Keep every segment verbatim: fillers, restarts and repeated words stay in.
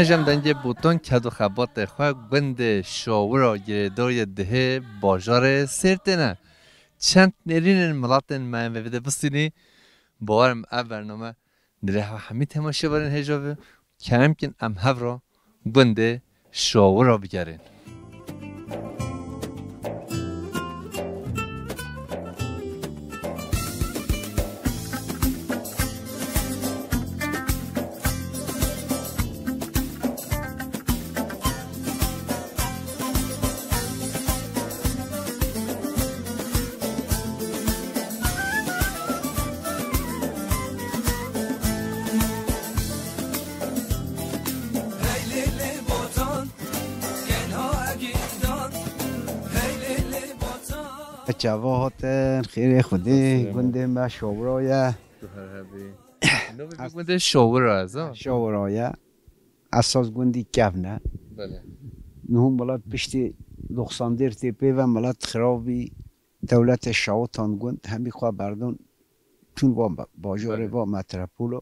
Jem dengê botan ked û xebatê xwe gundê Şawira girêdayê dihê bajarê Sêrtê ne. Çend nêrînên miletên me yên vê vê de bistînî. Bawerim ev bername dilê hev hemî temaşevanên hêja be. Kerem kin em hev re gundê Şawira bigerin. Çava hatin, xêrê Xwedê, gundê me Şawira ye. Tu her hebî. Navê vî gundê Şawira ez, ha? Şawira ye. Esas gundî kevn e. Belê. Niho milet piştî doxsan dêr tê pê ve milet xirab bî. Dewletê şawitan gund, hemî xwe berdon çûn va ba-, bajarê, belê, va metropolo.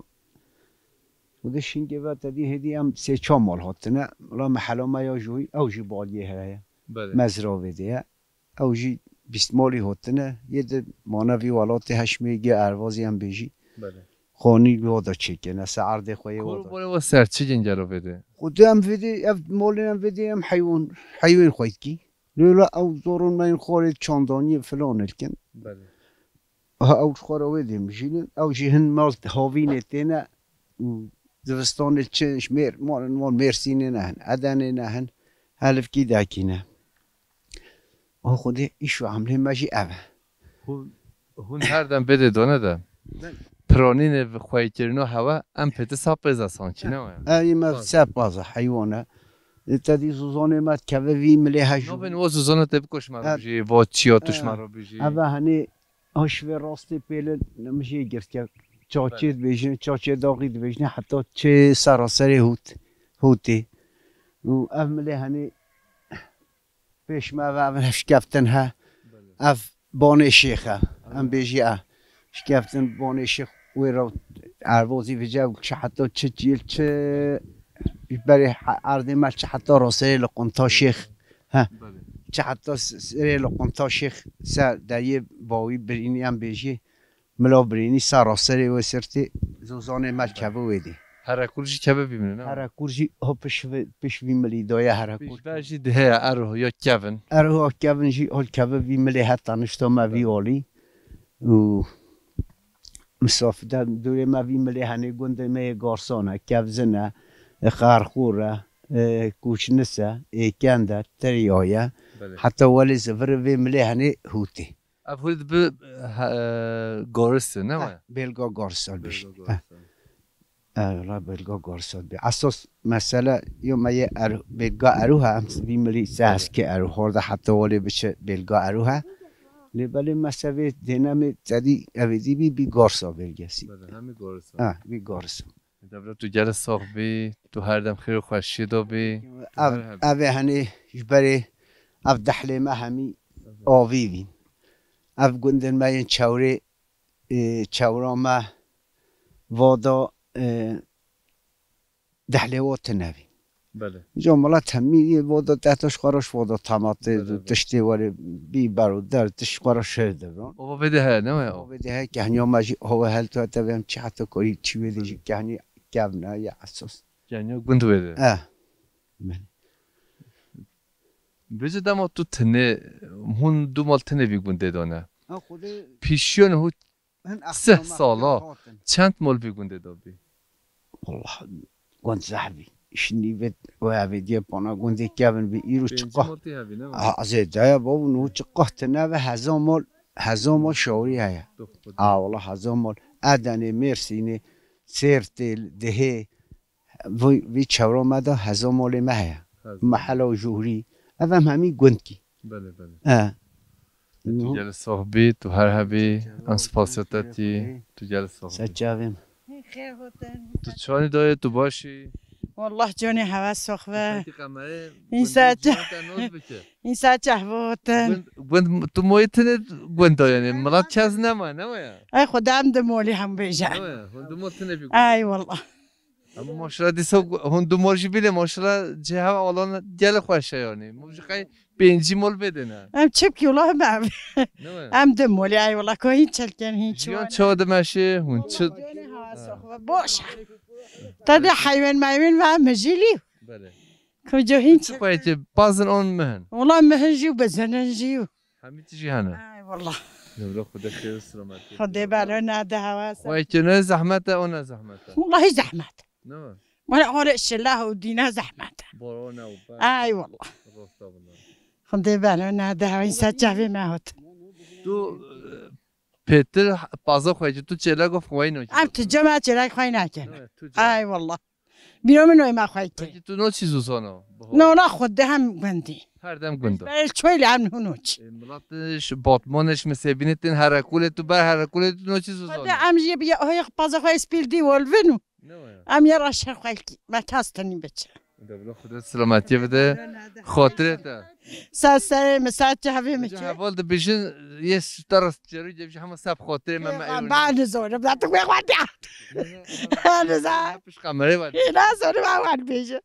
Û di şingê ve tedî hêdî em sê çar mal hatine. Wela mehela me ya jûyî, ew jî baliyê here ye. Belê. Mezra vê de ye. Ew jî bîst malî hatine. Yê di mane vî welatê heşt mêgê erbazî em bêjî. Belê. Xanî wê da çêkene, se erdê xwe yê wê da. Kor were we ser çi gingelo vê de? Xwedê em vê de, ev malên em vê de em heywan, heywan xwe dikî. Lê wela ew zorun me yên xwarê çandaniyê filan dikin. Belê. Ha, ew ji xwe re wê dê mijînin. Ew jî hin mal havînê têne û zivistanê çi ji mêr, malên wan Mêrsînê ne hin, Edenê ne hin, helivkî dekîne. O Xwedê îş û emlê me jî ev e. Hûn, hûn her dem bê dê done de. Ben- Piranînê bi xweyîkirina hewe em pê ti sa pêza sankî ne waya? Ey me se paza heywan e. Te dî zuzanê me dikeve vî milê hejû. Navên o zuzana te bikoş me re bijî, va çiya tu ji me re bijî. Eve henê Ha şivê rastê pêlin nimijê girtke. Çaçê dibêjin, çaçê daxî dibêjin, heta çê sera serê hût, hûtê. Û ev milê henê pêş me ve ev şikeftin he. Ev banê şêx e. Em bêjî e. Şikeftin banê şêx wê re erbazî vice çi heta çi çil çi ji berê he-, erdê me çi heta raserê li qunta şêx. He. Belê. Çi heta s-, serê li qunta şêx ser deriyê bawî birînî em bêjî. Mila birînî ser raserê wê sirtê zozanê me keve wê dî. Herekur jî keve bîmine, ne? Herekur jî ho piş vê, piş vî milî daye herekur. Pêşber jî diheya eroh ya kevin. Eroh kevin jî hol keve vî milê heta nişta me vî alî. Û misafide dûrê me vî milê henê gundê me yê Garsan e, Kevzin e, Xarxûr e, e, Kûçnis e, Êkend e, Tirya ye. Belê. Heta welê zivirê vê milê henê hûtê. Ev hûr dibi, he, Goris e, ne waya? Belga Goris al bêjin. Belga Goris al. He. Ev la belga Goris al bê. Esas mesele yo me yê er-, belga eruh e, em vî milî se heskê eruh. Hor de heta welê biçe belga eruh e. Lê belê me se vê dênemê tedî evê dî bî, bî Gorsa belgesî. Belê, hemî Gorsa. Ha, bî Gorsa. Devlet tu gelê sax bî, tu her dem xêr û xweşiyê de bî. Tu Ev, her hebî. Ev ê henê ji berê ev dehlê me hemî avî bîn. Ev gundên me yên çewrê, e, çewra me vada, e, dehlê wa tune bî. Belê. Jo milet hemî yê voda tehta ji xwe re ji voda tematê Belê, belê. Tiştê were bî ber û der tişt ji xwe re şêr dibran. Ova vê de heye, ne waya? Ova vê de heye, kehniya me jî hova hel tu hete vê em çi heta korî çi wê de jî kehnî kevne ya esas. Kehniya gund wê de. Eh. Belê. Bêje dema tu tinê, hûn du mal tinê vî gundê dane. Ha, Xwedê Pîşiyon hû Hin sih sala hatin. Çend mal vî gundê de bî? Wallah, gund zehf bî. Şinî vê, wê evê diye pana gundê kevin bî. Îro çiqa. Pêncî mal tê hevî, ne? A, zêde ya, babu, niho çiqa tine ve hezar mal, hezar mal şawirî heye. Doh, xwedî. A, wallah, hezar mal. Edenê, Mêrsînê, Sêrtê, Dihê, Vî, vî çewra me de hezar malê me heye. Hezar. Mehela û Juhrî. Ev em hemî gund kî. Belê, belê. E. Tu gelê sax bî, tu her hebî. Em spasiya te tî. Tu gelê sax bî. Ser çavê me. Xêr hatin. Tu çanî dayê, tu baş î? Wallah canê hewe sax ve. Peki kamerayê Însa gundê ça-, cihan te not bike. Însa çehve hatin. Gund, gund, tu moyê tine gund da yani. Milat kes nema, nema ya? Ay Xwedê em di molî hem bêje. Nema ya? Hûn du mal tine bî gund. Ay wallah. Ama maşallah dîsa hûn du mor jî bîne, maşallah cihê hev alan gelek xweş e yanî. Mû ji qey pêncî mol bêdene. Em çi bikî wela him ev. Ne mi? Em du molî, ay wela ko hîn çelken hîn çi Jiyan wan. Çawa dimeşe, hûn çi? Wela jiyanê ha soxbe, boş. Te de heywen meywen ve mijîlî. Belê. Koca hîn çi? Xweyê pazin on mihin. Wela mihin jî û bezenen jî û. Hemî tijî hene. Ay wela. Dewla Xwedê xêr û selametî. Xwedê belo nade hewa ser. Xweyê ne zehmet e, o ne zehmet e. Wela hîç zehmet. Ne mi? Wala orê şilah û dîna zehmet e. Borona û ber. Ay wala. Rosta bunlar. Xwedê belo nade hewa însan çavê me hot. Tu, e, pêtir paza xwe ki tu çêlek û xweyî nokî. Em tu cema çêlek xweyî nakin. Evet, tu cema. Ay wala. Bîro min noy me xweyî ki. Peki tu no çî zûzano? No, na Xwedê hem gundî. Her dem gundo. Ber çoyli em hunu çi. E, milat, e, şu Batmanê, şu Misêbînê tên herekulê tu ber herekulê tu no çî zûzano? Xwedê em jê bi ya paza xwe spîl dî wolvin û. Ne waya? Em yê reşer xwelkî. Me kas tenî biçe. De bila Xwedê selametiyê bide. Xotirê te. Ser serê min, ser çavê min. Heval dibêjin, yê ji te re çêrû dibêjin hema ser bi xotirê me, me êwin. Ba nizorim, da tu wê xwediya. Niza. Piş kamerayê var. Ê, nazorim, ew wan bêje.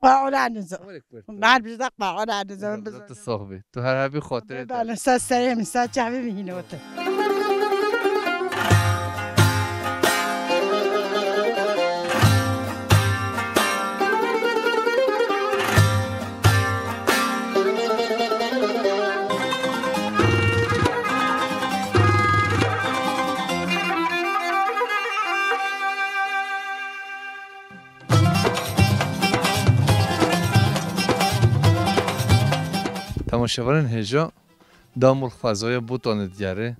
Qur'ana nizo. Wan bêje da Qur'ana nizo. Tu sox bî. Tu her hebî xotirê te. Bale, ser serê min, ser çavê min hîn otir. Temaşevanên hêja, da mûl xwezaya Botanê digere,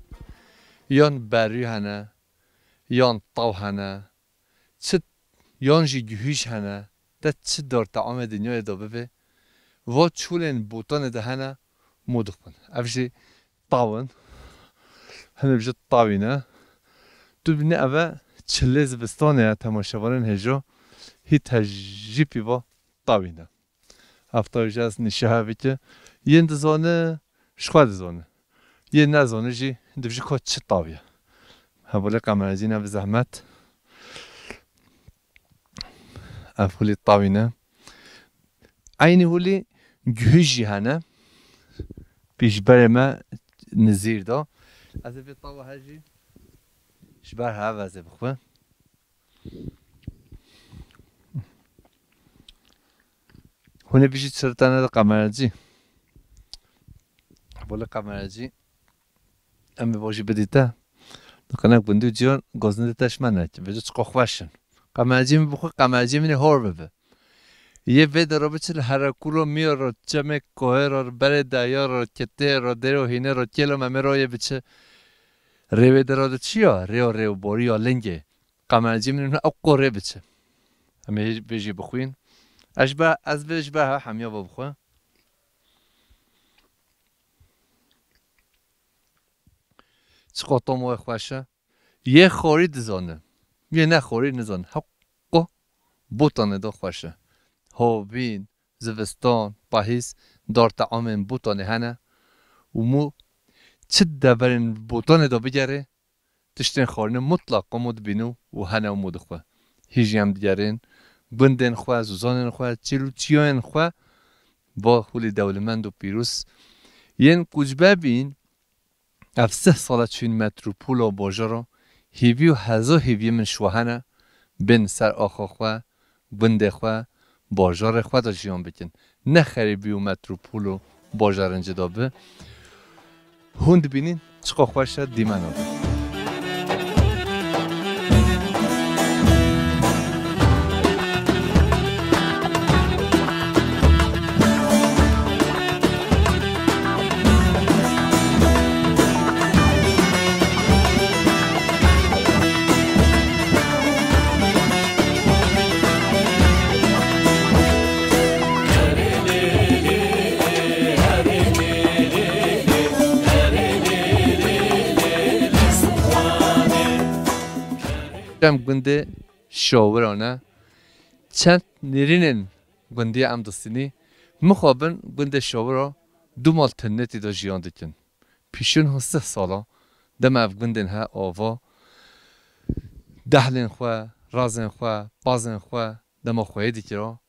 yan berî hene, yan taw hene, çi yan jî guhîj hene, te çi dar teamê dinyayê de bibe, va çolên Botanê de hene, mû dixwin. Ev jî taw in. Hinek jî tawî ne. Tu bîne eve çilê zivistanê ye, temaşevanên hêja, hît hejî pîva tawî ne. Hevtayê ji ez nîşehe bike. Yên dizane, ji xwe dizane. Yên nezane jî dibêje ka çi tawî ye. Hevalê Qemercîn e bi zehmet. Ev holî tawî ne. Eynî holî guhîj jî hene. Pîşberê me nizîr da. Ez ê vê tawa her jî ji ber hev ez ê bixwe. Hûn ê bijî çirtene de Qemercî. Wele Qemercî. Em ê vajî bidî te. Di qine gundî û ciyan gozin de te ji me nekî. Vêca çiqa xweş in. Qemercî min bixwe, qemercî min ê hor bibe. Yê vê de re biçe li herekûlo miyo re, çemê kohê re, berê deya re, ketê re, dêro hînê re, kêlo memê re yê biçe. Rê wê de re de çi ya? Rêyo rêwborî ya lingê. Qemercî min ew qorê biçe. Em ê vê jî bixwîn. Ez ji be, ez vê ji be ha hemiya ve bixwe. Çiqa tom wê xweş e. Yê xorî dizane. Yê ne xorî nizane. Heqo Botanê de xweş e. Hovîn, zivistan, pahîz, dar teamên Botanê hene. Û mû çi deverên Botanê de bigerê, tiştên xwarinê mutlaq qomû dibîne û hene û mû dixwe. Hî jî em digerên gundên xwe, zûzanên xwe, çîl û çiyayên xwe, va holî dewlemend û pîroz. Yên ku ji be bîn, ev sih sala çûyîn metropol û bajara, hêvî û heza hêviyê min ji we hene, bên ser axa xwe, gundê xwe, bajarê xwe de jiyan bikin. Ne xerîbî û metropol û bajarên cuda bi. Hûn dibînin çiqa xweş e, dîmena be. Em gundê Şawira ne. Çend nêrînên gundî em distînî. Mixabin gundê Şawira du mal tenetî de jiyan dikin. Pîşûn hoseh sala dema ev gundên he ava, dehlên xwe, razên xwe, pazên xwe dema xweyê dikira.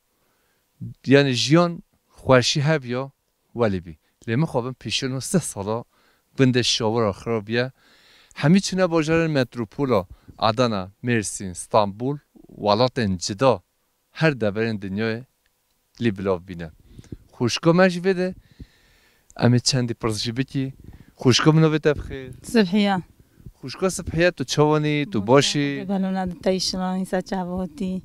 Yanî jiyan xweşî hebiya welê bî. Lê mixabin pêşiya no sih sala gundê Şawira xirabiye. Hemî çine bajarên metropola Adana, Mêrsîn, Stenbul, welatên cida her deverên dinyayê lê bilav bîne. Xwişka me jî vê de em ê çendî pirs jî bikî. Xwişka min navê te bi xêr? Sibhiya. Xwişka Sibhiya, tu çawanî? Tu baş î? Belona di teyşilan, însa çavotî,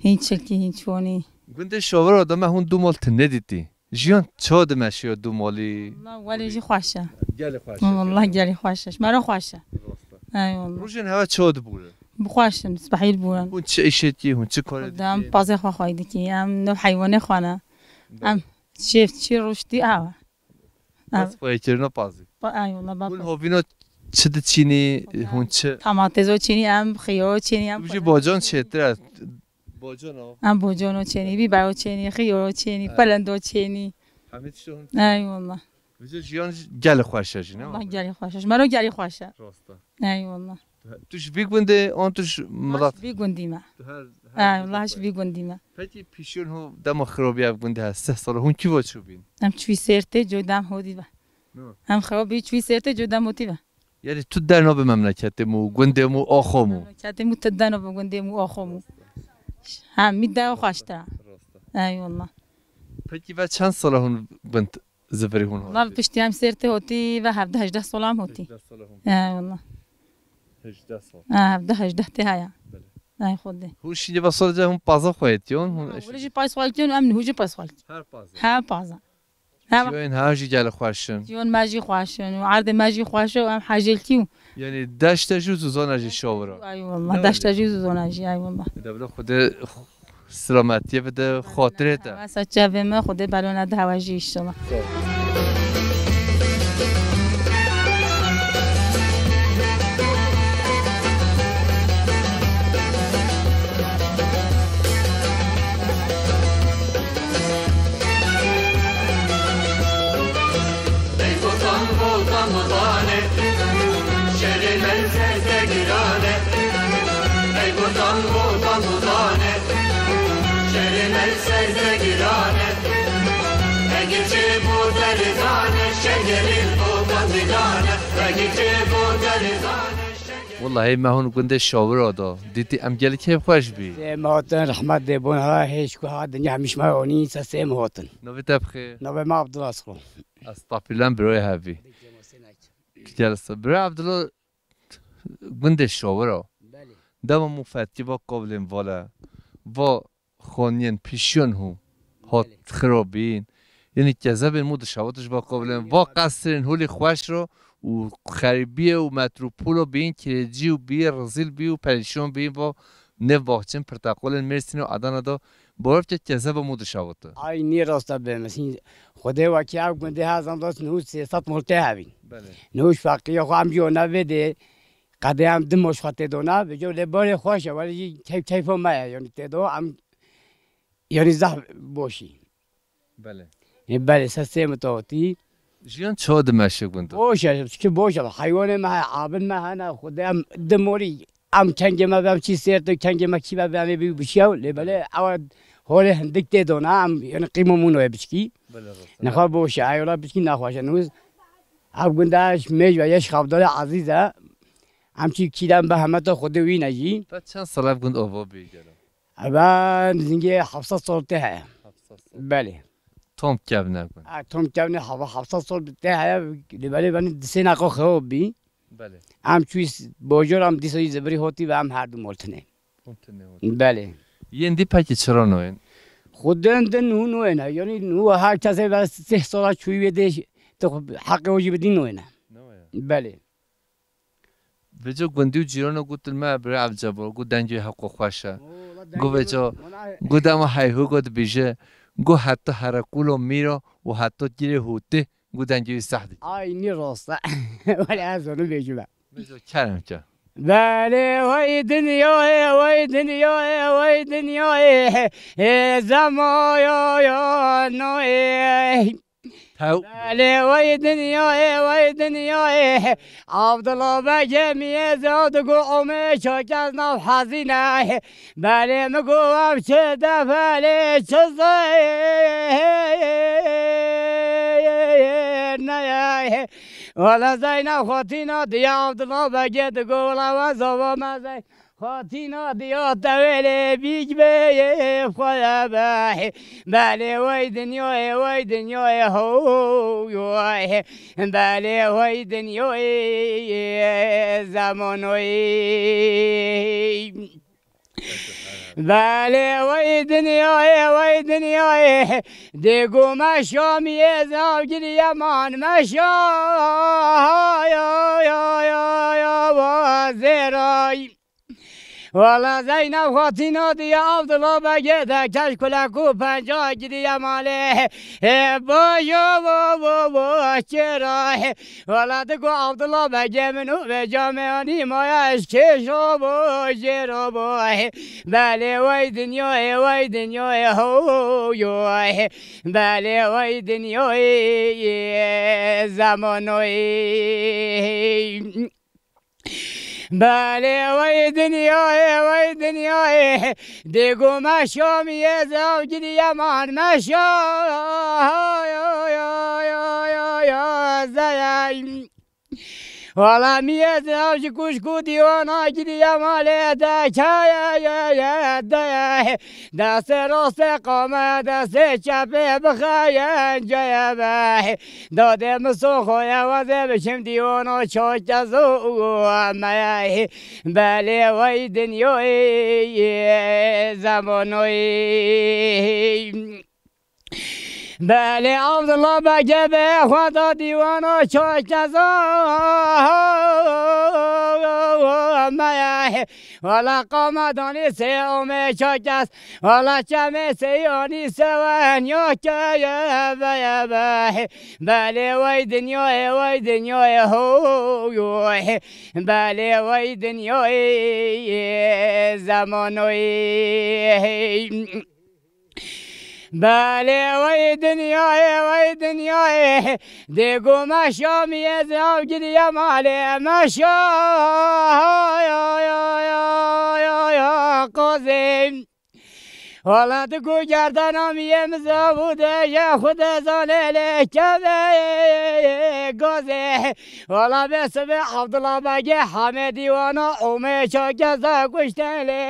hîn çilkî, hîn çonî. Gundê Şawira de me hûn dû mal tune dîtî. Jiyan çawa dimeşiya dû malî? Wallah, welê jî xweş e. Gelê xweş e. Wallah, gelê xweş e. Ji me re xweş e. Rast e. Ey wallah. Rojên hewa çawa dibûre? Bi xweş in, sibehî dibûrin. Hûn çi îşê dikî, hûn çi karê dikî? Em pazê xwe xwey dikî, em nav heywanê xwe ne. Belê. Em şêf çi rûştî ew e. Bas xweyîkirina pazî. Ba-, ey wallah, ba-, Hûn hovîna çi diçînî, hûn çi? Tamatêzo çînî, em xiyaro çînî, em Tu jî bacan çêtir e. Bocano. Em bocano çênî, bîbero çênî, xiyaro çênî, Ey. pelendo çênî. Hemî tişt hûn Ey wallah. Vêca jiyan jî gelê xweş e jî, ne? Wallah gelê xweş e. Ji me re gelê xweş e. Rast e. Ey wallah. Tu ji vî gundê an tu ji milat? Ji vî gundî me. Tu her, her Ey gundê wallah, xweş. Ji vî gundî me. Pekî pîşiyon ho dema xirabî ev gundê he sih sala hûn kî va çûbîn? Em çûyî sêrtê, codem hodî ve. No. Em xirabî çûyî sêrtê, codem hodî ve. Yanî tu dernabe memleketê mû, gundê mû, axo mû? Memleketê mû tu dernabe gundê mû, axo mû. Hem mî de xweştir e. Rast e. Ey wallah. Pekî ve çend sala hûn gund zivirî hûn hatî? Wallah piştî em sêrtê hotî ve hevdeh hejdeh sala em hotî. Hejdeh sala hûn. Ey wallah. Hejdeh sal. Ha, hevdeh hejdeh tê heye. Belê. Ey xwedê. Hûn şînê ve sala hûn paza xwe yetiyon, hûn Ha, eşî. Wele jî paz xwe yetiyon, em niho jî paz xwe yetiyon. Her paza. Her paza. Hem Jiyoyên ha jî gelê xweş in. Jiyon me jî xweş in û erdê me jî xweş e û em hejêlkî û. Yanî deşte jî û zuzana jî şawira. Ay wallah, Ne deşte wale? Jî û zuzana jî, ay wallah. Dewle Xwedê silametiyê bide, xatirê te. Wesa çavê me, Xwedê belona de hewa jî inşallah. Ey botan botan dudane, şerê me ser de girane. Ey botan botan dudane, şerê me ser de girane. Ey geçê bo derizane, şengelin botan didane. Ey geçê bo derizane, şengelin Wellahî me hûn gundê Şawira da dîtî, em gelî keyfxweş bî. Sê me hatin, rehmet dê bon ha, hêj ku ha dinya hemîş me onî se sê me hatin. Navê te bi xêr? Navê me Abdullah Aslan. Estağfirullah, biroyê hevî. Gelsa. Bira Abdullah, gundê Şawira. Belê. Dema mufetî va qavlên vale, va xaniyên pîşiyon hû hat Belê. Xirabîn. Yanî kezebên mû dişewit ji va qavlên, Belê. Va qesrên hûlî xweş ro û xerîbiyê û metropolo bîn, kirêcî û bî, rezîl bî û perîşan bî, va nêv baxçên pirteqalên Mêrsîn û Adana da, barevke kezeba mû dişewit. Ay nî rasta be, mesîn Xwedê wekî ev gundê ha zan dost nû sê sed mol tê hevîn. Belê. Nû ji feqîya xwe em jî ona vê dê, qedê em di mol ji xwe tê dona, vêca lê barê xweş e, welê jî keyf keyfa me ye, yanî tê do em, yanî zehf boşî. Belê. Ê, belê, se sê mitawatî. Jiyan çawa dimeşe gund? Boş e, çi boş e, heywanê me heye, abin me hene, Xwedê em di molî, em kengê me be, em çî sêr te, kengê me kî be, be, em ê bî bişiya, lê belê, ewa holê hindik tê dona, em, yanî qîmo mûno ye biçkî. Belê, rast e. Nexwe boş e, eyola biçkî nexweş e. Nûz, ev gunda mêj ve yeş xabdalê ezîz e. Em çî kî de em be hemeta Xwedê wî ne jî. Te çend sal ev gund ava bî gelo? Eve nizîngê heft sed sal tê heye. Heft sed sal. Belê. Tom kevne gund. Ha, tom kevne hava heft sed sal tê heye, lê belê benî di sê neqa xewa bî. Belê. Em çûyî s-, bojor em dîsa yî zivirî hotî ve em her du mol tine. Hûn tine hotî. Belê. Yên dî pekî çira noyên? Xwedên din hûn noyên he. Yanî hûn her kesê ve sê sala çûyî wê dê tu heqê wê jî bidî noyên he. Noyên. Belê. Vêca gundî û cîrano gotin me, bira Evcebo, got dengê heqo xweş e. Oo, la Got dengê vêca, min, min a- got dema heyhu got dibêje, got heta hereqûlo mîra û heta girê hotê, got dengê wî seh dike. Ay, nî rast e. Wele ez onu bêjime. Vêca kerem ke. Belê, vay dinyayê, vay dinyayê, vay dinyayê, hê, hê, zemaya ya nayê. Hew. Belê wey dinyayê, wey dinyayê. Abdullah Begê miyê zewdigo omê çakez nav hazine. Belê mi go ev çi defelê çi zeyne ye. Wala Zeynep Xatîna diye Abdullah Begê digo wala we zava me zey. Xatîna diya tewêlê bîg bê xwe be. Belê wey dinyayê, wey dinyayê ho yo. Belê wey dinyayê zemanoyê. Belê wey dinyayê, wey dinyayê. Dê go meşa miyê zav giriye man meşa. Ya, ya, ya, ya, ya, wa zêray. Wala Zeynep Xatîna diye Abdullah Begê de keş kulek û penca gidiye malê. Ê bajo bo bo bo çêra. Wala digo Abdullah Begê min û vê camê anî maya ez kêşo bo jêro bo. Belê wey dinyayê, wey dinyayê ho yo. Belê wey dinyayê zemanoyê. Belê wey dinyayê, wey dinyayê. Dê go meşa miyê zav giriye man meşa. Ya, ya, ya, ya, ya, zeyey. Wala miyê zav ji kuşk û dîwana giriye malê de keye ye ye de ye. Destê rastê qame, destê çepê bixeyen ceye be. Dadê min soxoye wezê biçim dîwana çakezo û meye. Belê wey dinyayê zemanoyê. Belê Abdullah Begê be xwe da dîwana çakezo meye. Wala qama danî sê omê çakez. Wala çemê seyî anî sewen ya keye beye be. Belê wey dinyayê, wey dinyayê ho yo. Belê wey dinyayê zemanoyê. Belê wey dinyayê, wey dinyayê. Dê go meşa miyê zav giriye malê meşa. Ya, ya, ya, ya, ya, qazê. Wala digo gerdana miyê min zav û de ye xwe de zanê lê keve gazê. Wala bê sibê Abdullah Begê hemê dîwana omê çakeza kuştê lê.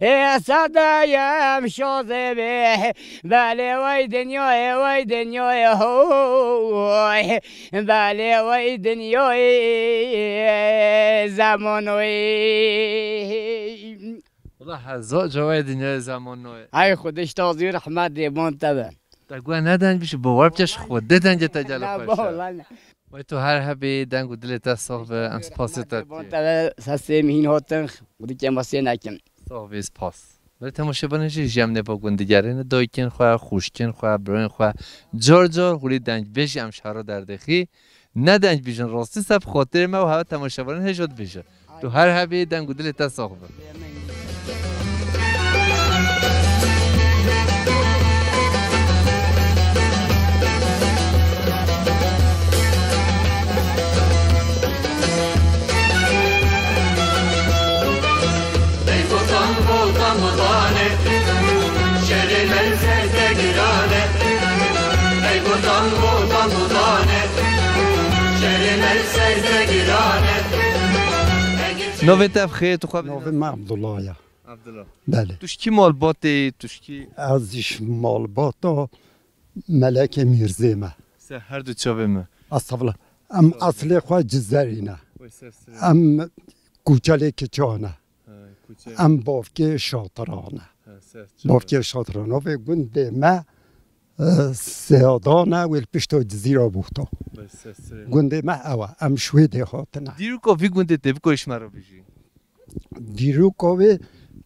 Ê sedeyem şazê bê. Belê wey dinyayê, wey dinyayê ho. Belê wey dinyayê zemanoyê. Wala heza cawayê dinyayê zemanoyê. Ay Xwedê ji tazî rehmet dê bon te be. Te guh ne deng bişî, bi wer bike ji Xwedê dengê te gelek xweş e. Wala ne. Wey tu her hebî, deng û dilê te sax be, em spasê te dikî. Bon te be, sesê min hîn hatin, Xwedê kêmasiyê nekin. Sax bî, spas. Belê temaşevanên jî ji em nêva gund digerîne, dayikên xwe, xwişkên xwe, birayên xwe, car car hûrî dengbêjî em ji hera derdêxî. Ne dengbêjin rastî ser bi xatirê me û heve temaşevanên hêja dibêje. Tu her hebî, deng û dilê te sax be. Navê te bi xêr, tu xwe bîne. Navê me Abdullah ya. Abdullah. Belê. Tu ji kî malbatê, tu ji kî? Ez ji malbata Melekê Mîrzê me. Ser her du çavê me. Estağfurullah. Em eslê xwe Cizerî ne. Wê ser sirê. Em Kuçelê Kiçan e. Ha, Kuçe. Em bavkê Şatiran e. Ha, ser çava. Bavkê Şatiran. Navê gundê me, e, Sêyadan e, wê li pişta Cizîra Bûhta. Wê ser sirê. Gundê me ew e. Em ji wê dê hatine. Dîroka vî gundê tê biko ji me re bijî. Dîroka wê,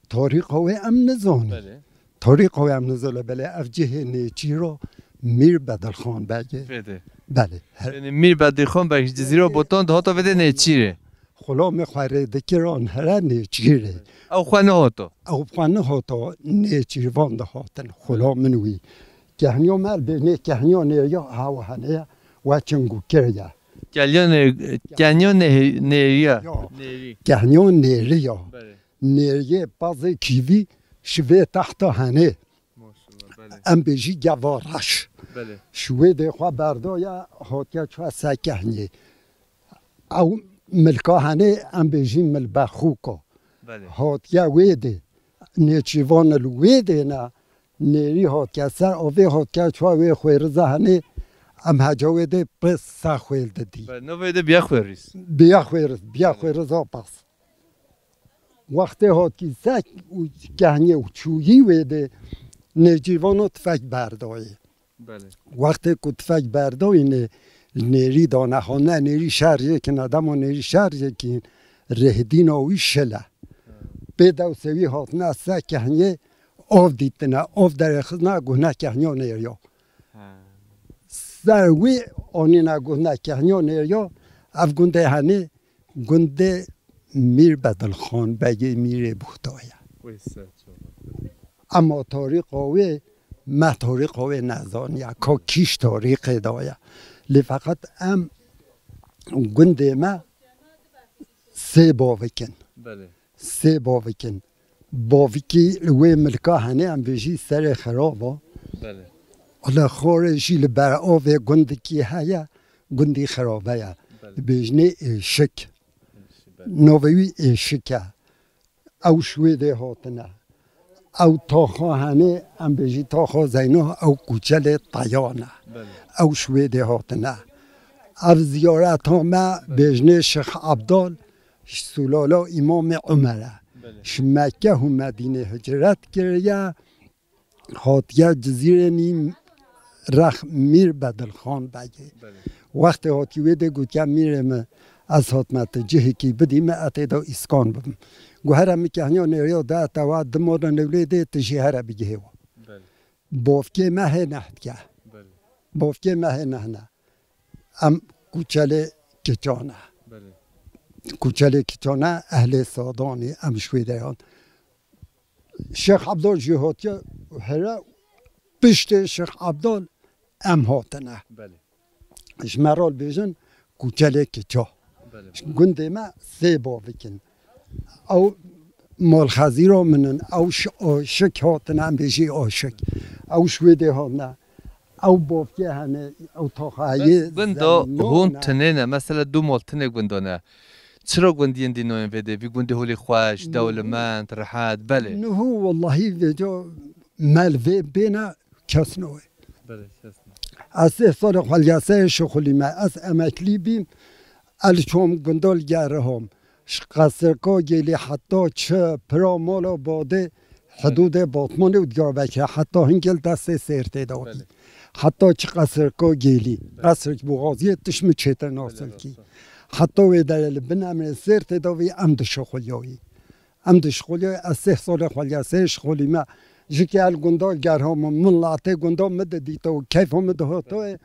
tarîxa wê em nizanin. Belê. Tarîxa wê em nizanin, belê ev cihê nêçîra Mîr Bedilxan Begê. Vê de. Belê. Her Yani Mîr Bedilxan Beg ji Cizîra Botan dihata vê de nêçîrê. Xulamê xwe rê dikiran here nêçîrê. Ew xwe nehata. Ew xwe nehata nêçîrvan dihatin. Xulamê wî. Kehniyo me bênê kehniyo nêriya hawa hene ya, we çingûkir ya. Kehniyo nê-, kehniyo nê-, nêriya. Yo. Nêrî. Kehniyo nêriya. Belê. Nêriyê pazê kîvî şivê tahta hene. Maşallah, belê. Em bêjî geva reş. Belê. Şivê dê xwe berdoya hotiya çwa se kehniyê. Ew milka hene em bêjî milbexûko. Belê. Hotiya wê dê. Nêçîvan li wê dê ne. Nêrî hotiya ser avê hotiya çwa wê xwêriza hene. Em heca wê dê pê se xwêl didî. Belê, navê dê biya xwêriz. Biya xwêriz, biya xwêriza pas. Wextê hotî sek û kehniyê û çûyî wê dê nêçîvano tifek berdoyê. Belê. Wextê ku tifek berdoyî nê, nêrî dane hane nêrî şerjê kin, dema nêrî şerjê kin, rêhdîna wî şile. Pê dewsê wî hatine se kehniyê ov dîtine, ov derêxistina guhne kehniyo nêriyo. Ha. Ser wî anîne guhne kehniyo nêriyo, ev gundê henî Gundê Mîr Bedilxan Begê Mîrê Buxta ye. Wê ser çava. Ema tarîxa wê, me tarîxa wê nezaniye, ka kîş tarîxê de ye. Lê feqet em gundê me sê bavik in. Belê. Sê bavik in. Bavikî li wê milka hene, em bêjî serê xirava. Belê. Li xorê jî li ber avê gundikî heye, gundî xirabe ye. Belê. Dibêjinê Êşik. Belê. Navê wî Êşik e. Ew ji wê dê hatine. Ew taxa hene, em bêjî taxa Zeyno, ew kuçelê Teyan e. Belê. Ew ji wê dê hatine. Ev ziyareta me bêjinê Şêx Ebdal, ji sulala Îmamê Umer e. Belê. Ji Mekke û Medînê hicret kiriye, hatiye Cizîrê nî rex Mîr Bedilxan Begê. Belê. Wextê hatî wê dê gotiye, Mîrê min, ez hatime tu cihekî bidî min, ez tê de îskan bibim. Got, here min kehniya nêriya de te wa, dima de newlê dê tu jî here bigihê wa. Belê. Bavkê me hê neh dike. Belê. Bavkê me hê neh ne. Em kuçelê kiçan e. Belê. Kuçelê kiçan e, ehlê Sadanê, em ji wê deyan. Şêx Ebdal jî hatiye here, piştê Şêx Ebdal em hatine. Belê. Ji me re bêjin kuçelê kiça. Belê. Gundê me sê bavik in. Ew malxezîra min in, ew ji Aşik hatine, em bêjî Aşik. Ew ji wê dê hatine. Ew bavkê hene, ew taxayê Bes gundo hûn tinê ne, mesela du mal tinê gundo ne. Çira gundiyên dînoyên vê dê, vî gundê holî xweş, Niho. dewlemend, rehet, belê. Niho wellahî vêca me li vê bêne kes nayê. Belê, kes nayê. Ez sê salê xwelyaseyê şixulîme. Ez emeklî bîm. Ez li çom gundal gerihom. Ji Qesirka Gêlî heta çi pira mala badê hidûdê Batmanê û Diyarbekirê heta hingê li destê Sêrtê de wî. Belê. Heta çi Qesirka Gêlî. Belê. Qesrek Boxaziyê tişt min çêtir nasilkî. Belê, rast e. Heta wê derê li bin emrê Sêrtê de wî em dişixuliyayî. Em dişixuliyayî, ez sê salê xweliyaseyê şixulîme. Ji ke el gunda gerha min, min latê gunda min didîto, keyfa min dihotoyê.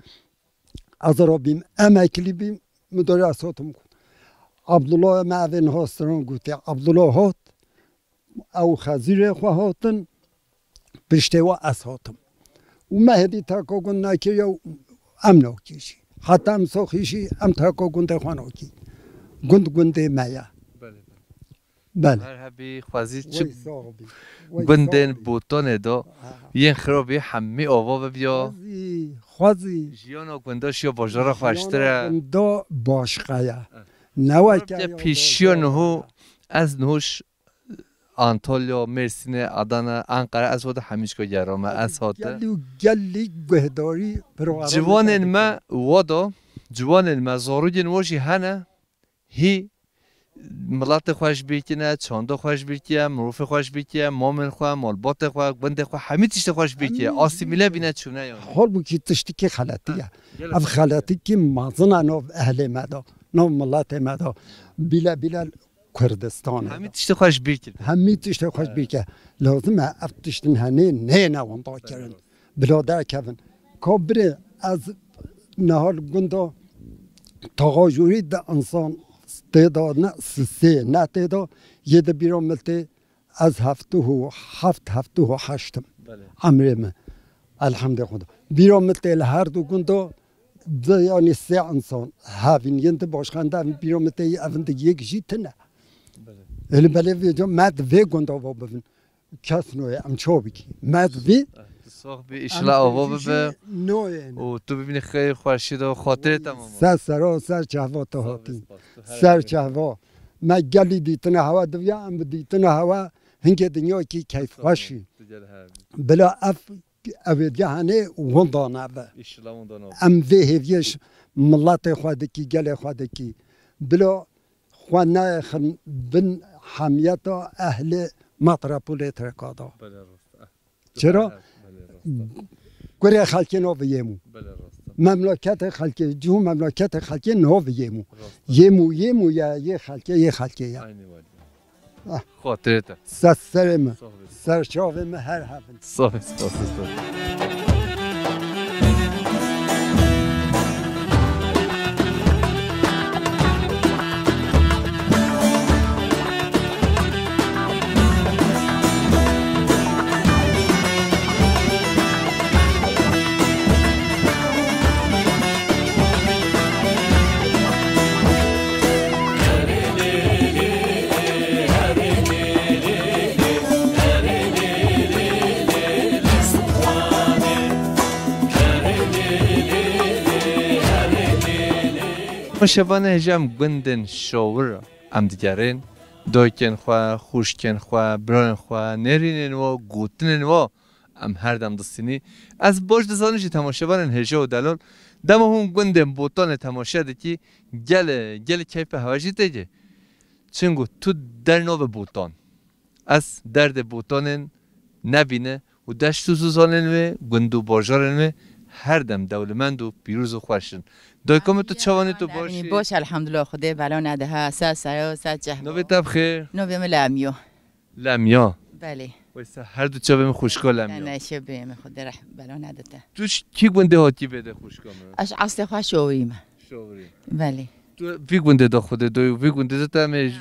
Ez rabîm, emeklî bîm, min dorê ez hatim. Abdullah me evê niha stran gotiye. Abdullah hat, ew xezîrê xwe hatin, piştê we ez hatim. Û me hêdî terka gund nekiriye û em nakî jî. Heta em soxî jî em terka gundê xwe nakî. Gund gundê me ye. Belê, belê. Belê. Her hebî xwezî çi Wey sax bî. Wey gundên sax bî. Botanê de Ha, ha. yên xirabî hemî ava bibiya. Xwezî, xwezî. Jiyana gunda şiya bajara xweştir e. Jiyana gunda başqa ye. Evet. Ne weke Xirab ya pîşiya bajara niho, ye. ez niho ş-, Antalya, Mêrsînê, Adana, Ankara, ez wada hemî çika gerame, ez hate. Gelî û gelî guhdarî programê Ciwanên te me dikin. wada, ciwanên me, zarokên we jî hene, hî miletê xwe ji bîr kine, çanda xwe ji bîr kine, mirovê xwe ji bîr kine, mamên xwe, malbatê xwe, gundê xwe, hemî tiştê xwe ji bîr kine. Hemî Asîmîle jî. bîne çûne yani. Halbûkî tiştikî xeletî ye. Ha, gelek Ev xeletî ye. xeletîkî mezin e nav ehlê me de, nav miletê me de. Bîle bîle Kurdistan e. Hemî tiştê xwe ji bîr kir. Hemî tiştê xwe ji bîr kir. Lazim e ev tiştin henê nêne wenda kirin. Bila derkevin. Ka birê ez niha li gunda Taxa Jûrî de insan tê de ne sisê ne tê de yê de bîra min tê ez heftê û heft, heftê û heşt im. Belê. Emrê min. Elhamdülillah. Bîra min tê li her du gund de, di, yanî sê insan hevîn yên di başkan de, bîra min tê evin di yek jî tine. Êlî belê vê ca me di vê gunda va bibin. Kes noye, em çawa bikî? Me di vê Tu sox bî, em îşla ava têjî bibe. Noyên. Û tu bibînî xeyr xweşî de xatirê tamam. Ser sera, ser çehva tu hatî. Ser çehva. Me gelî dîtina hewa diviya, em bi dîtina hewa hingê dinyakî keyfxweşî. Bila ev, ev êdiya henê winda nebe. Em vê hêviyê ji miletê xwe dikî, gelê xwe dikî. Bila xwe nayêxin bin hemiyeta ehlê metropolê Tirka da. Belê rast e. Çira? Belê rast e. Kurê xelkê navê yê mû. Belê rast e. Memleketê xelkê, cihû memleketê xelkê navê yê mû. Rast e. Yê mû, yê mû ya, yê xelkê, yê xelkê ya. Aynî var. Ah. Xatirê te. Ser serê min. Sağ ol. Ser çavê min her hevin. Sağ ol, sağ ol, sağ ol. Temaşevanê hêja em gundên Şawir em digerên, dayikên xwe, xwişkên xwe, birayên xwe, nêrînên we, gotinên we em her dem distînî. Ez baş dizanim jî temaşevanên hêja û delal, dema hûn gundên Botanê temaşe dikî, gelê, gelê keyfa hewa jî tê cê. Çingo tu der navê Botan. Ez derdê Botanên nebîne û deşt û zozanên wê, gund û bajarên wê her dem dewlemend û pîroz û xweş in. Dayika min, tu çawanî, tu baş î? Baş, elhamdulillah, Xwedê bela nediha, ser sero, ser çehro. Navê te bi xêr? Navê min Lemyo. Lemya. Belê. Weysa her du çavê min xwişka Lemya. Ne, ne, şebê min, Xwedê reh-, bela nedite. Tu ji kî gundê hatî vê de xwişka min? Ez eslê xwe Şowî me. Şowirî. Belê. Tu vî gundê de Xwedê doyû, vî gundê de te em ê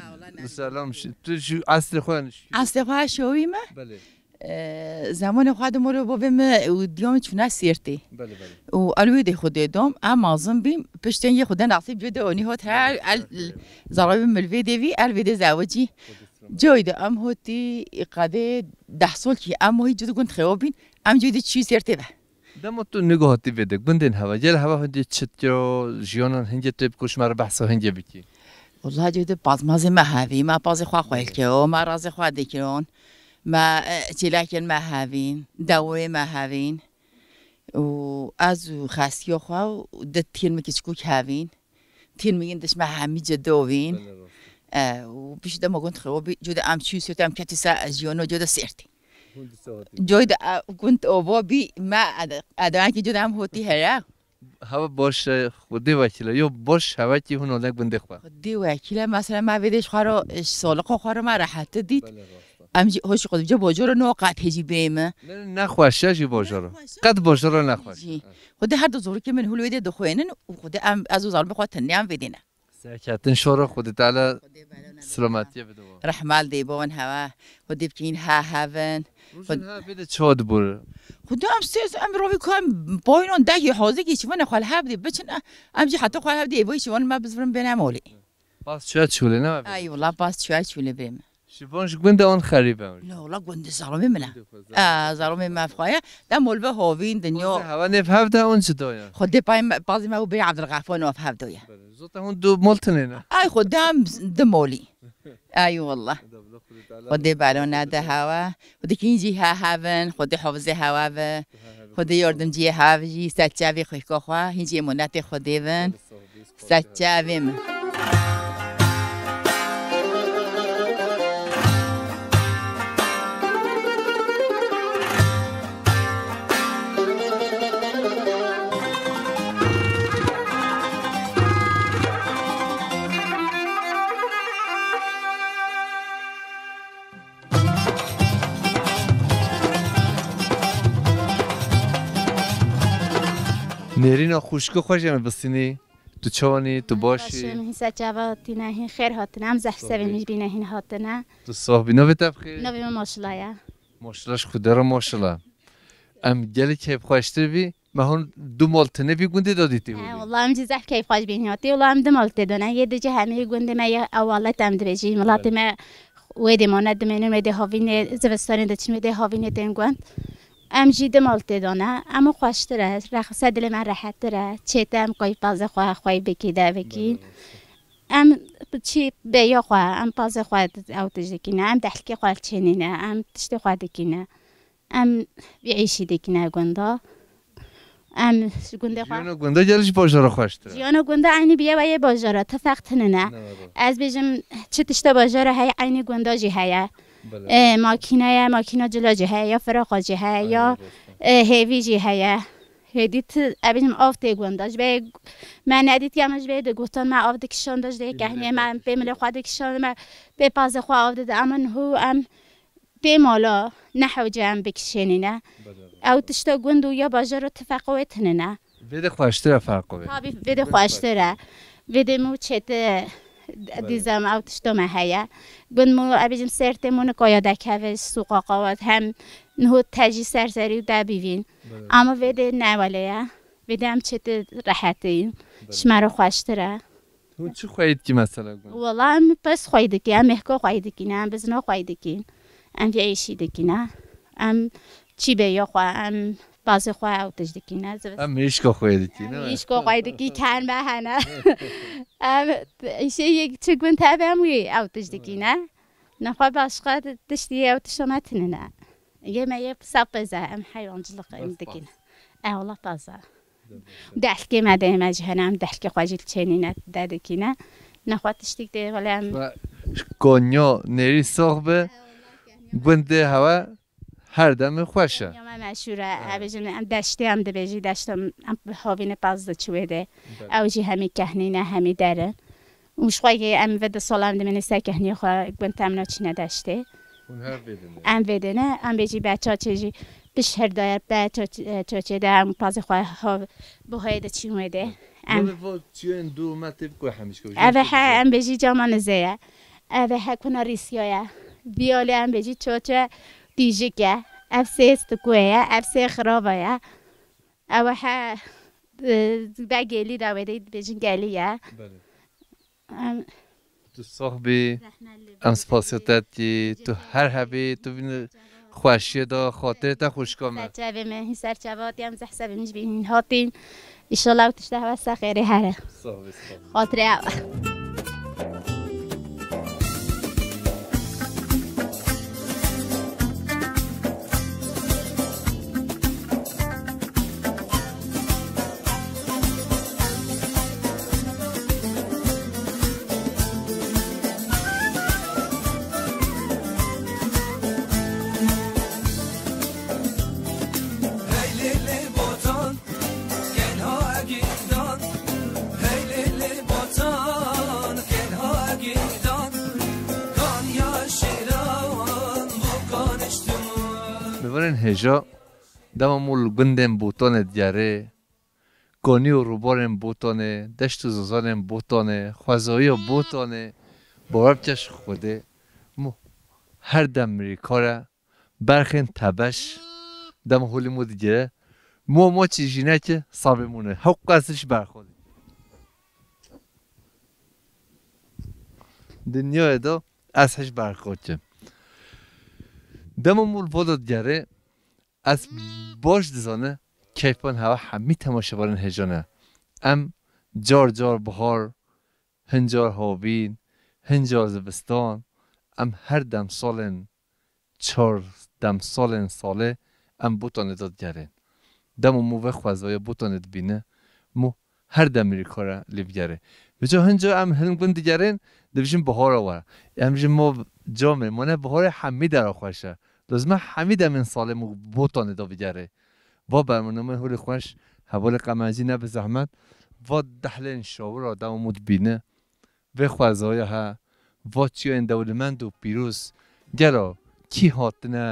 selam şi-, tu ji eslê xwe ne şi- Eslê xwe Şowî me. Belê. Ee, zemanê xwe de molo bavê me û diya min çûne Sêrtê. Belê, belê. Û el wê de Xwedê dom, em mazin bîm, piştên yê Xwedê nasîb jê de onî hot her, el, zarabê min vê de vî, el vê de zewicî. Coy de em hotî qedê deh sol kî em hî cid gund xewa bîn, em coy de çî Sêrtê ve. Dema tu nigo hatî vê de, gundên heva, gel heva hindê çi dikiro, jiyanan hindê tê biko, ji me re behsa hindê bikî. Wela coy de pazmazê me hevî, me pazê xwe xwel kiro, me razê xwe dikiron, me, e, çêlekên me hevîn, dewê me hevîn. Û ez û xestiya xwe û di tîn min kiçikûk hevîn. Tîn min yên dişme hemî cidovîn. Belê, rast e. E, û pişt dema gund xewa bî, coy de em çû Sêrtê, em ketî ser jiyano, coy de Sêrtê. Hûn di se hatî? Coy de, e, gund ova bî, me ed-, edayekî coy de em hotî here. Hava baş e, Xwedê wekîle. Yo baş hevekî hûn ole gundê xwe. Xwedê wekîle, mesela me vê de ji xwe ro, ji saliqa xwe ro me rehet dît. Belê, rast e. Em jî hoş xwe dibce bojoro no qet hêjî bê me. Ne, ne xweş e jî bojoro. Ne xweş e. Qet bojoro ne xweş e. Jî. Xwedê her du zorikê min hûl wê de dixwênin û Xwedê em, ez û zarokê xwe tenê em vê de ne. Serketin şoro, Xwedê Teala selametiyê bide we. Rehmal dê bo wan hewa. Xwedê bikîn ha hevin. Rojin ha vê de çawa dibûr? Xwedê em sê, em rovî ku em boynon degî hozikî şivan xwe li hev dê biçin, em jî heta xwe hev dê êvoyî şivan me bizvirin bêne molê. Bas çuya çûlê ne? Ay wala bas çuya çûlê bê me. Şivan ji gund e an xerîb e? La wala gundê zaromê min e. Gundê xwe zaromê. A, zaromê me xwe ye. Dem ol ve hovîn dinyo. Xwedê hewa nêv hev de an çi doya? Xwedê pay me, pazê me û bê Abdulgafar nêv hev doya. Belê. Zota hûn du mol tinê ne? Ay xwedê em di molî. Ay wala. Xwedê belo nede hewa. Xwedê kîn jî ha hevin. Xwedê hafizê hewa ve. Xwedê yardimciyê hev jî. Ser çavê xwêka xwe. Hîn jî emanetê Xwedê vin. Ser çavê min. Nêrîna xwişka xwe jê me bistînî. Tu çawanî, tu baş î? Baş im, hîn ser çava hatine, hîn xêr hatine, em zehf sevê min jî bîne hîn hatine. Tu sax bî, navê te bi xêr? Navê min Maşila ye. Maşila ji Xwedê re maşila. Em gelek keyfxweştir bî. Me hûn du mal tine vî gundê de dîtî He, bû bî. Wala em jî zehf keyfxweş bîn hatî. Wala em du mal tê dane. Yê di cih hemî gundê me yê ewalet em dibêjî. Milatê Belê. Me wê dê mane dimênin, wê dê havînê zivistanê diçin, wê dê havînê tên gund. Em jî du mal tê dane. Em û xweştir e. Rex-, ser dilê me rehettir e. Çête em koy pazê xwe, xwey bikî, de bikîn. Belê. Em çi bêya xwe, em pazê xwe ew tij dikîne. Em dehlkê xwe çênîne. Em tiştê xwe dikîne. Em vî îşî dikine gunda. Em ji gundê xwe Jiyana gunda gel ji bajara xweştir e. Jiyana gunda eynî biye weyê bajara, tifeq tinin e. Ne were. Ez bêjim, çi tişta bajara heye, eynî gunda jî heye. Belê. E, makîne ye, makîna cila jî heye, ya firaqa jî heye, Aynen ya, rasta. E, hêvî jî heye. Hêdî ti, ez bêjim, av tê gunda. Ji ber me nedîtiye, me ji ber digotin, me av dikişand, ji dê Pê milê kehniyê xwe me, pê milê dikişand. Xwe dikişand, me pê pazê xwe av dide. Ama niho em pê mala nehewce em bikişênîne. Belê. Ew tişta gund û ya bajara tifeqa wê tinine. Vê de xweştir e ferqa wê. Tabî vê de Vê de xweştir e. Vê de mû çête Belê. Dîzem ew tişta me heye. Gund mû, ez bêjim, ser tê mû nikaya dekeve ji sûqa qawet hem niho tejî ser serî û de bivîn. Belê. Ama vê de ne wele ye. Vê de em çête rehetî. Belê. Ji me re xweştir e. Hûn çi xweyî dikî mesela gund? Wala em pez xweyî dikî, em mehka xweyî dikî, ne, em bizna xweyî dikî. Em vê êşî dikî, ne. Em çî bê ya xwe, em bazê xwe ew tij dikî, ne. Zivis- Em hişka xweyî dikî, ne? Em hişka xweyî dikî, ken me hene. Em îşê yek çi gund hebe em wî ew tij dikî, ne. Nexwe başqa tiştî ew tişta me tinine. Yê me yê sapêze, em heywancılık em Bes dikîn. Pas. E, wala taze. Dehlkê me dê me jî hene, em dehlkê xwe jî li çênîne de dikîne. Nexwe tiştîk dê, wele em Ve Konya nêrî sox be, gundê hewe her demê xweş e. Konya me meşhur e, Evet. Em bêjin, em deştê em dibêjî, deştê em, em havîne paz diçi wê de. Evet. Ew jî hemî kehnî ne, hemî derin. Û ji xwe yê em ve du sal em dimîne ser kehniyê xwe, gund em naçîne deştê. Hûn her vê dinê? Em vê dinê, em vê jî be çaçê jî piş her daye be çaç-, e, çaçê de em pazê xwe ha-, buhayê de çîn wê de. Em Vê va çiyên du me tê ku hemîşka Eve he, em bê jî cama nizê ye. Eve he kuna rîsya ye. Viyalê em bê jî çaçe tîjik e. Ev sê stikûyê ye, ev sê xirava ye. Ew he, e, be gelî de wê de dibêjin gelî ye. Belê. Em Tu sox bî, Zehmet li em spasiya te dikî, tu her hebî, tu vîn xweşiyê de xatirê te xwişka me. Serçevê me, hîn serçevatî em zehsevê min ji bîn hatîn. Îşallah ew tişt hewe ser xêrê here. Sox bî, sox bî. Xatirê ew. Mivarên hêja, dema mû li gundên Botanê digerê, kanî û rûbarên Botanê, deşt û zozanên Botanê, xwezayiya Botanê, bawer bike ji Xwedê, mû her dem mirîkar e, berxên tebeş, dema holî mû digire, mû maçî jîneke sabê mûne, hewqas ji berxo dike. Dinyayê de ez hej berxo dikim. Dema mû li voda digerê, ez baş dizane keyfan hewa hemî temaşevanên hêja ne. Em car car bihar, hin car havîn, hin car zivistan, em her dem salên çar dem salên salê em Botanê de digerên. Dema mû vê xwezaya Botanê dibîne, mû her dem mirîkare lê bigerê. Vêca hinca em hin gund digerên, dibêjin bihara were. Em ji mû camê mane biharê hemî dera xweş e. Lazim e hemî demên salê mû Botanê de bigerê. Va bernameya holê xweş, hevalê Qemencî ne bi zehmet, va dehlên şawira dema mû dibîne. Vê xwezaya he, va çiyayên dewlemend û pîroz, gelo kî hatine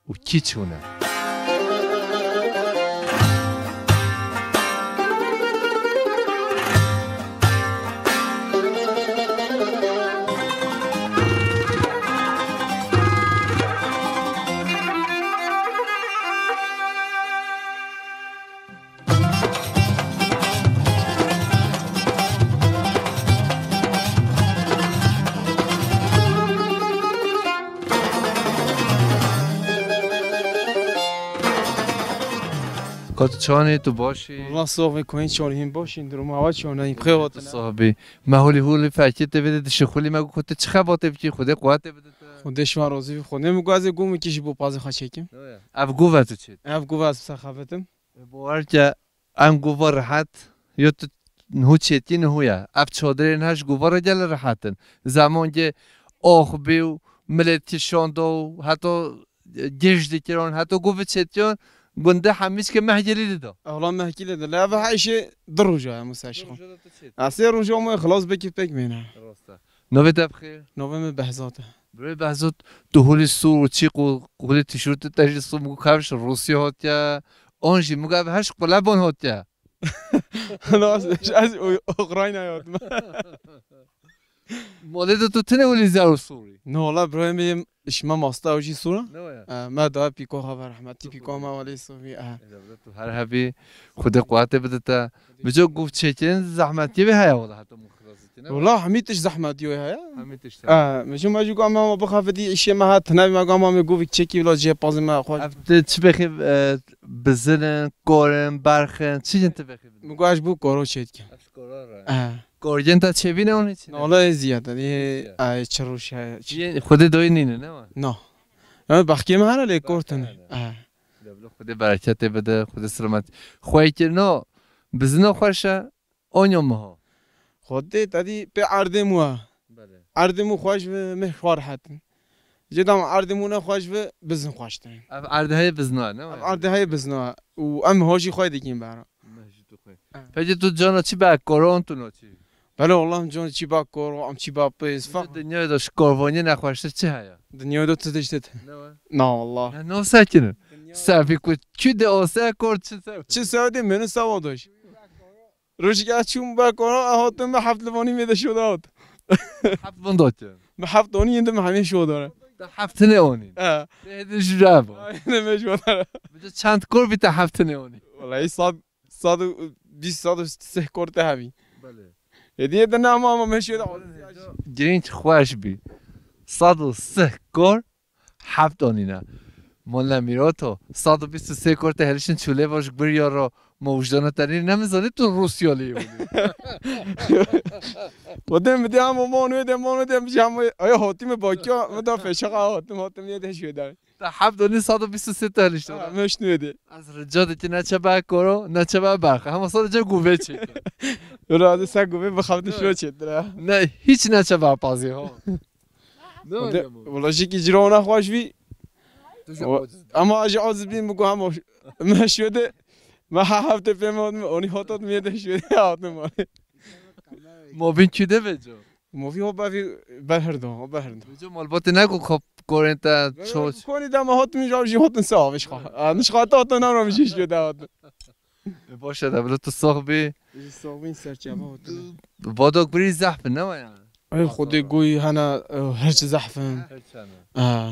û kî çûne? Ka tu çanî, tu başî? Wala soxbê koyên çanî hîn başîn, durum hava çanî hîn xê hatine. Soxbî. Me holî holî fekê tê vê de dişixulî me got, tu çi xebatê bikî, Xwedê quwetê bide te. Xwedê şivan razî bî, Xwedê min got ez ê gomekî ji bo pazê xwe çêkim. Ev gov e tu çêt. Ev gov ez ser xebetim. Bawer ke em gova rehet, yo tu niho çêtî niho ye. Ev çadirên her ji gova re gele rehet in. Zemangê ax bî û milêt kişanda û heta gêj dikirin, heta gov çêtiyan, gunde hemî çike mehgilî dida. Ewla mehgilî dida. Lê ev her işê du roja ye, Musa Şixo. Roja da tu çêt. Ez sê roja me xilas bikî pek bêne. Rast e. Navê te bi xêr? Navê min Behzat e. Birê Behzat, tu holî sor û çîq û holî tişortê te jî sor, min got kevş Rûsya hatiye, an jî min got ev her ji Quleban hatiye. Na, ez, ez Ukraynayê hatim. Malê de tu tine holî zer û sorî? Ne wala birayê min yê ji me masta ew jî sor e. Ne waya? E, me da pîko xwe ve rehmetî pîko me welê sorî. E. Ê, tu her hebî, Xwedê quwetê bide te. Bi cok gov çêkirin zehmetiyê vê heye wala heta min xilas dikine. Wala hemî tişt zehmetiyê wê heye. Hemî tişt. E, min jî me jî got me bixafidî îşê me hat, tine me got me govî çêkî wala cihê pazê me xwe. Ev ti çi bexî, e, bizin in, kor in, berx in, çi jin ti bexî bidin? Min got ez ji bo koro çêdikim. Ez koro re. E. Korgên te çêbîne hûn hiç ne? Nala ê ziyade, ê, ay, çi rûş heye, çi. Yên Xwedê doyî nîne, ne wa? Na. Ya, bexkê me hene lê kor tune. Bexkê hene. E. Deblo Xwedê bereketê bide, Xwedê selamet. Xweyê kirino, bizino xweş e, onyo miho. Xwedê tedî pê erdê mû e. Belê. Erdê mû xweş bi mih xwar hetin. Jê dam erdê mû ne xweş bi bizin xweş tine. Ev erdê heye bizno e, ne wa? Ev erdê heye bizno e. Û em ho jî xwe dikin bera. Meh jî tu xwe. Evet. Peki tu cana çi be koron tu no çi? Belê, wallah, em can çî ba kor, em çî ba pêz, fa- Di dinyayê de ji korvaniyê nexweştir çi heye? Dinyayê de tu tişt hete. Ne we? Na, wallah. Ne, no sekinin. Dinya- Sevî ku kü de olsa kor çi sev? Çi sev de meni sev o doş. Rojika çûm ba kor, a hatim me heft livanî me de şo da hat. Heft van da ki. Me heft onî yende me hemê şo da. Da heft ne onî? He. Te de jüra bu. Aynen me şo da. Bir de çend kor bir de heft ne onî? Vallahi sad Sed û bîst, sed û sih kor te hebî. Belê. Hediye de ne ama, ama meşe de. Girinç xweş bî. Sed û sih kor heft anîne. Molla Mîroto, sed û bîst û sê kor te herişin çûlê baş bir yaro mojdana tenî nemizanî tu Rûsya lê. O dem de ama mon ve de mon ve de jam ay hatime bakya, o da feşaka hatim, hatim ye de şöyle. Te heft anî sed û bîst û sê te hilişt. Ha, meşt nû de. Ez rica dikî ne çe be koro, ne çe be berxe. Hema sadece guvê çêtir. Öyle adı sen guvê bi xafti şo çêtir ha. Ne, hiç ne çe be pazî ho. Ne öyle mi? Wala jî ki ciro ona xweş bî. Tu jî O- aciz. Ama acı aciz bin bu ama meşe de. Ma ha hafte pê ma onu hotat mi de şöyle yaptım. Mobin kü de veco. Movî ho bevî berhirdo, ho berhirdo. Vêca malbatê ne ku xwe korên te ço. Konî dema hatim jî, jî hatin se avêj xwe. A, niş xwe te hatin, naro jî jî de hatin. E, baş e, de bilo tu sox bî. Jî sox bîn, serçava hatin. Vado gurî zehf ne wa ya? Ay, Xwedê goyî hene, e, her çi zehf in. Her çi hene. A.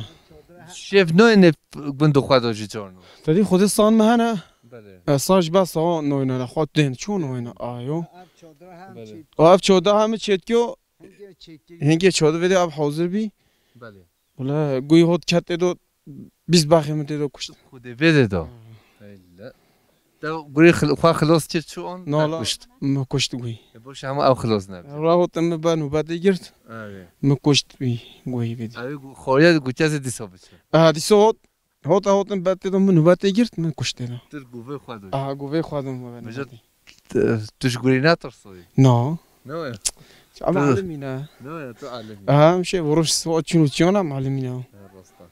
Şêf nayê ne gund xwe do jî carno. Tedî Xwedê san me hene. Belê. E, san ji be sawa noyne, xwe tên çû noyne, ayo. Ev çadira hem Belê. çêt- O ev çoda hemi çêtkiyo. Hingê çêtkiyo. Hingê çoda vede ev hazir bî. Belê. Wala guy hot ket tê do, bîst baxê min tê do kuşt. Xwedê vede do. Hmm. Eyle. Te gurî xil-, xwe xilos kir çû on, Nala, te kuşt. Me kuşt guy. E, boş hema ev xilos ne. Ra hot me be nûbetê girt. Evet. Me kuşt guy, guy vede. Ev gu-, xoriya gu kezê dîsa biçe. Aha, dîsa hot. Hota hotin bet tê de min nûbetê girt, min kuşt tê de. Tu guvê xwe dû. Aha, guvê xwe dû min Bize nûbetê. Tu, tu ji gurî netirsoyî? No. Ne waya? Ama Tu- alimî ne? Ne waya, tu alimî. Aha, em şey vuruş so çin û çiyana em alimî ne. Ha, rasta.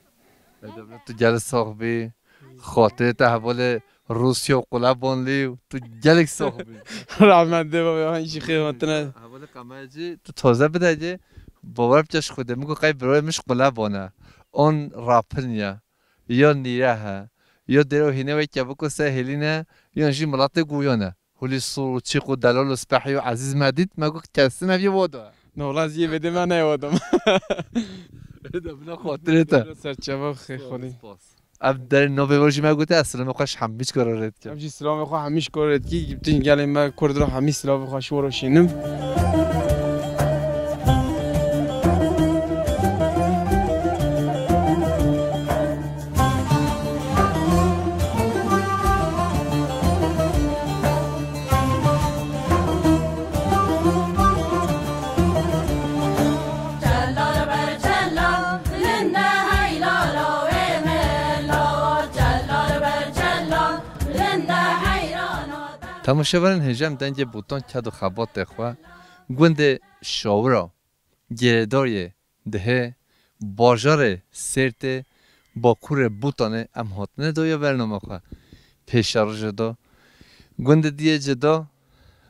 E, devlet tu gel sox bî. Xatirê te hevalê Rûsya û Qulebanlî û tu gelek sox bî. Rahmet de baba, ya işi xêr hatine. Hevalê qemecî tu taze bidecî. Bawer bike ji Xwedê min ku qey birayê min ji Quleban e. On rapin ya. Ya nîre he, ya dêro hîne wê keviko se hêlîne, yan jî miletê guyan e. Hulî Sûr û Çîq û Delal û Spehî û Ezîz me dît, me got, kesin ev yê wada. Nola ziyê vêdê me neyê wada. Êde bina xatirê te. Serçava xê xwedî. Spas. Ev derê navê we jî me gote, ez silamê xwe ji hemî çika re rê dikim. Ev jî silamê xwe hemî çika re dikî, bütün gelê me Kurd re hemî silavê xwe ji we re şînim. Temaşevanên hêja em dengê Botan ked û xebatê xwe gundê Şawira, girêdayê Dihê, bajarê Sêrtê, bakurê Botanê em hatine dawiya bernama xwe. Pêşerojê da gundê diyê cida,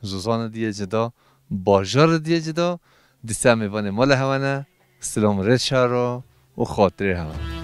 zozanê diyê cida, bajarê diyê cida, dîsa em ê vanê mala hewa ne, silam rê çara û xatirê hewa.